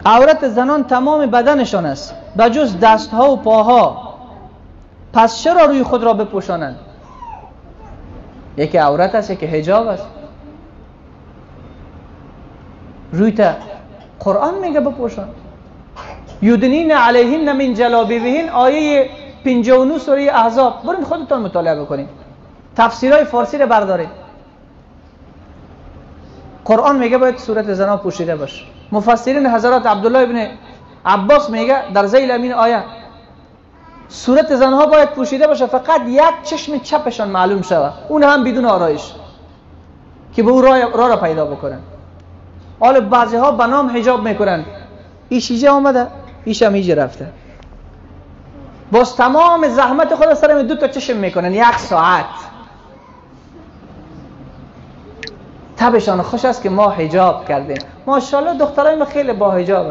عورت زنان تمام بدنشان است بجز دستها و پاها، پس چرا روی خود را بپوشانند؟ یکی عورت است، یکی حجاب است. روی تا قرآن میگه بپوشان. یدنین علیهن من جلابیبهن، آیه 59 سوره احزاب. برین خودتان مطالعه بکنید، تفسیرهای فارسی رو بردارید. قرآن میگه باید صورت زنان پوشیده باشه. مفسرین حضرات عبدالله ابن عباس میگه در ذیل امین آیه صورت زنها باید پوشیده باشه، فقط یک چشم چپشان معلوم شود، اون هم بدون آرایش، که به او راه را پیدا بکنن. حالا بعضی ها به نام حجاب میکنن، ایش ایجا آمده، ایش هم ایجا رفته، باز تمام زحمت خود سر دو تا چشم میکنن یک ساعت. تبشان خوش است که ما حجاب کردیم. ماشاءالله دخترای ما خیلی با حجاب.